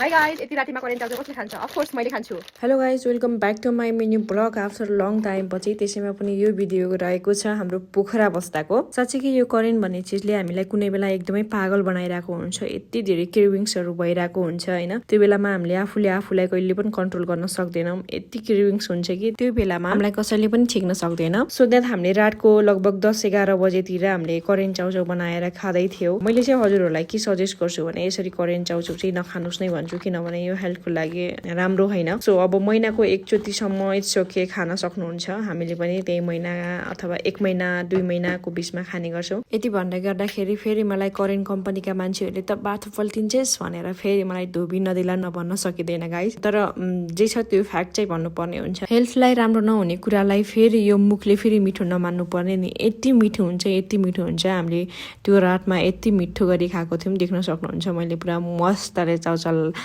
Hi guys, यति रातिमा current chow chow कसले खान्छ? Of course मैले खान्छु। Hello guys, welcome back to my mini vlog after long time पछि त्यसैमा पनि यो भिडियो रहेको छ हाम्रो पोखरा बस्दाको। साँच्चै कि यो करेन्ट भन्ने चिजले हामीलाई कुनै बेला एकदमै पागल बनाइरहेको हुन्छ, यति धेरै क्रेभिङ्सहरू भइरहेको हुन्छ हैन। त्यो बेलामा हामीले आफूलाई कहिले पनि कन्ट्रोल गर्न सक्दैनौँ, यति क्रेभिङ्स हुन्छ कि त्यो बेलामा हामीलाई कसैले पनि ठेक्न सक्दैन। सो द्याट हामीले रातको लगभग 10-11 बजेतिर हामीले करेन्ट चाउचाउ बनाएर खाँदै थियौँ। मैले चाहिँ हजुरहरूलाई के सजेस्ट गर्छु भने यसरी करेन्ट चाउचाउ चाहिँ नखानुस् नै भन्छु, किनभने यो हेल्थको लागि राम्रो होइन। सो अब महिनाको एकचोटिसम्म इट्स ओके खान सक्नुहुन्छ। हामीले पनि त्यही महिना अथवा 1 महिना 2 महिनाको बिचमा खाने गर्छौँ। यति भन्दै गर्दाखेरि फेरि मलाई करेन्ट कम्पनीका मान्छेहरूले त बाथो पल्टिन्छेस् भनेर फेरि मलाई धोबी नदिला नभन्न सकिँदैन गाइस। तर जे छ त्यो फ्याक्ट चाहिँ भन्नुपर्ने हुन्छ। हेल्थलाई राम्रो नहुने कुरालाई फेरि यो मुखले फेरि मिठो नमान्नु पर्ने नि। यति मिठो हुन्छ, यति मिठो हुन्छ। हामीले त्यो रातमा यति मिठो गरी खाएको थियौँ, देख्न सक्नुहुन्छ। मैले पुरा मस्तले चाउचाउमा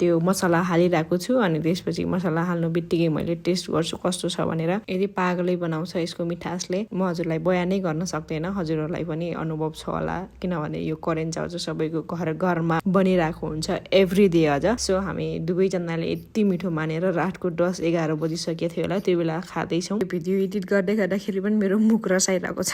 त्यो मसला हालिरहेको छु अनि त्यसपछि मसला हाल्नु बित्तिकै मैले टेस्ट गर्छु कस्तो छ भनेर। यदि पागलै बनाउँछ यसको मिठासले, म हजुरलाई बयानै गर्न सक्दैन। हजुरहरूलाई पनि अनुभव छ होला, किनभने यो करेन्ट चाउचाउ सबैको घरमा बनिरहेको हुन्छ एभ्री डे अझ। सो हामी दुवैजनाले यति मिठो मानेर रातको 10-11 बजिसकेको थियो होला, त्यो बेला खाँदैछौँ। भिडियो एडिट गर्दाखेरि पनि मेरो मुख रसाइरहेको छ।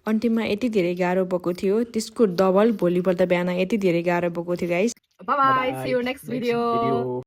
अन्तिममा यति धेरै गाह्रो भएको थियो, त्यसको डबल भोलिपल्ट बिहान यति धेरै गाह्रो भएको थियो guys. Bye bye, see you next video.